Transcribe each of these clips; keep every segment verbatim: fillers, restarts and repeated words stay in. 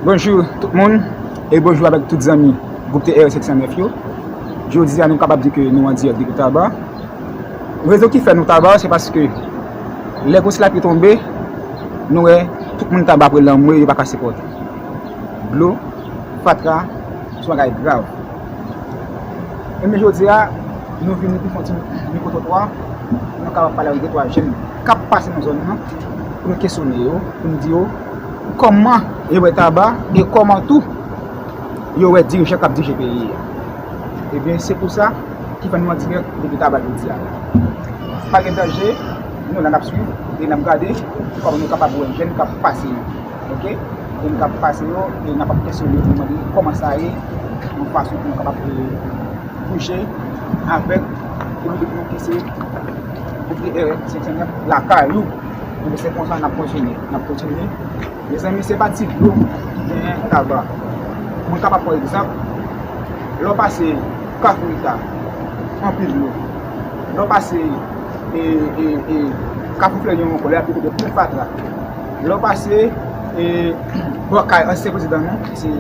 Bonjou tout moun, e bonjou avèk tout zanmi gwoup T R senk san nèf yo. Jodi a, nou kapab di ke nou an dirèk depi Taba. Rezon ki fè nou Taba, se paske lè gwo lapli tonbe, nou wè tout moun Taba pre lanmwe, yo pa ka sipòte. Dlo, fatra, se yon bagay grav. Ebyen, jodi a, nou vini pou fè yon ti mikwotrotwa, pou nou kapab pale avèk de twa jèn k ap pase nan zòn nan, pou nou kesyone yo, pou nou di yo kòman yo wè Taba, e kòman tou yo wè dirijan k ap dirije peyi a. Ebyen, se pou sa ki fè nou an dirèk depi Taba jodi a. Pa gen danje, nou la n ap swiv, e n ap gade kòman nou kapab wè jèn k ap pase yo. Oke? Jèn k ap pase yo, e n ap ap kesyone pou mande kòman sa ye, yon fason pou nou kapab, e, bouje avèk piblik nou ki se pwopriyetè senk san nèf lakay ou. Ebyen, se konsa n ap kontinye. N ap kontinye. Mezanmi, se pa ti dlo ki genyen Taba. Mwen kapab pran egzanp, lè w pase Kafou Eta, anpil dlo. Lè w pase, e, e, e, Kafou Flèri ankò, lè y ap kote pil fatra. Lè w pase, e, bò kay ansyen prezidan nou, ki se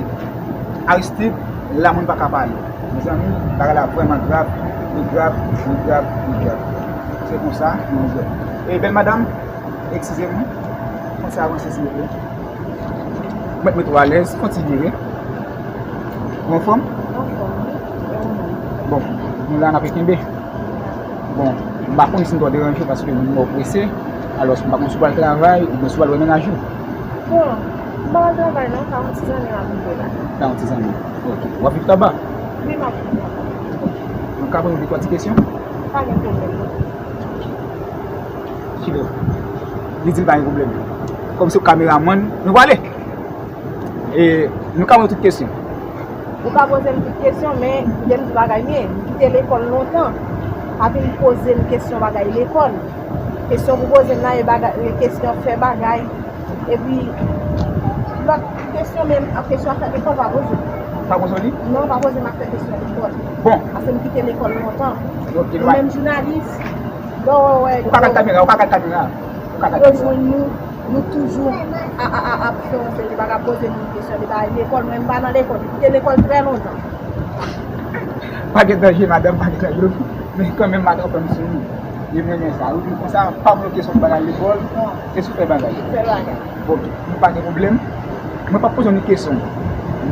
Aristide, la moun pa ka pale. Mezanmi, bagay la vrèman grav, li grav, li grav, li grav. Se konsa, nou jwe. E bèl madanm, eskize nou, fon ti avanse silvouplè. Mèt mete w alèz, fon ti vire. Ou anfòm? Anfòm, wi. E ou menm? Bon, nou la n ap kenbe. Bon, m pa konnen si m ta deranje w paske m wè w prese. Alò, m pa konn si w pral travay oubyen si w pral wè mennaj ou. Bon, m pa pral travay non, sa yon ti zanmi m ap viv la. Sa yon ti zanmi. Ok. W ap viv Taba? Wi, m ap viv Taba. Ok. Nou ka poze w de twa ti kesyon? Pa gen pwoblèm. Chile. Li di l pa gen pwoblèm. Kòm se kameramann, nou prale. E nou ka poze tout kesyon. Ou ka poze m tout kesyon, men kite m di bagay m ye. M kite lekòl lontan. Pa vin poze m kesyon bagay lekòl. Kesyon pou poze m nan, e bagay, e kesyon fè bagay. Epi, lòt kesyon menm, ap kesyon afè lekòl, pa poze m. Pa poze w li? Non, pa poze m afè kesyon lekòl. Bon. Paske m kite lekòl lontan. Ok, nou menm jounalis, lè w wè, ou ka gad kamera, ou ka gad kamera. Ou ka gad kamera. Yo jwenn nou, nou toujou a, a, a, ap fè yon seri de bagay, poze moun kesyon de bagay lekòl. Mwen, m pa nan lekòl, m kite lekòl trè lontan. Pa gen danje, madanm, pa gen danje. Men kanmenm, madanm, fè m souri. E m renmen sa. Ou di konsa, pa bloke sou bagay lekòl, e sou fè bagay. Fè bagay. Ok, nou pa gen pwoblèm. Mwen p ap poze w ni kesyon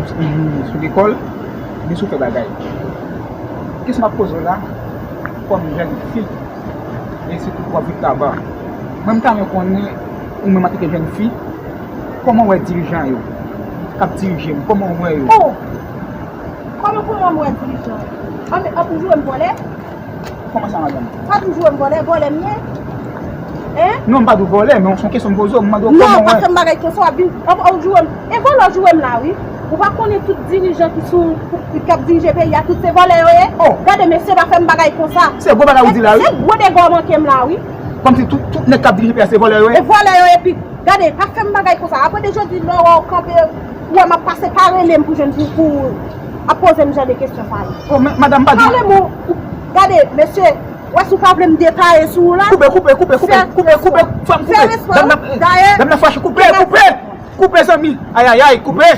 sou, sou lekòl, ni sou fè bagay. Kesyon m ap poze w la, kòm jèn fi, e sitou w ap viv Taba. Mwen, m ta renmen konnen, ou menm antanke jèn fi, kòman w wè dirijan yo k ap dirije m, kòman w wè yo? Oh! Kòman pou mwen, m wè dirijan? An, an pou jwe m vòlè? Kòman sa, madanm? Sa tou jwe m vòlè, vòlè m ye? Hein? Non, m pa di w vòlè, men se yon kesyon m poze w, m mande w kòman w wè. Non, pa fè m bagay konsa, w ap vin, w ap, w ap jwe m. E vòlè w jwe m la, wi. Ou pa konnen tout dirijan ki sou, ki ap dirije peyi a, tout se vòlè yo ye? Oh! Gade, mesye, pa fè m bagay konsa. Se gwo bagay ou di la, wi. Se gwo dega w manke m la, wi. Kòmsi tout, tout nèg k ap dirije peyi a, se vòlè yo ye? E vòlè yo ye, pi gade, pa fè m bagay konsa. Apre de jodi, lè w wè w kanpe, ou wè m ap pase, pa rele m pou jwenn pou, pou ap poze m jan de kesyon sa yo. Oh, men, madanm, pa di. Pale m, ou, gade, mesye, w wè si w pa vle m detaye sou ou la. Koupe, koupe, koupe, koupe, koupe, koupe, fè m koupe. Dam nan, dam nan fache, koupe, koupe, koupe, zanmi. Ayayay, koupe.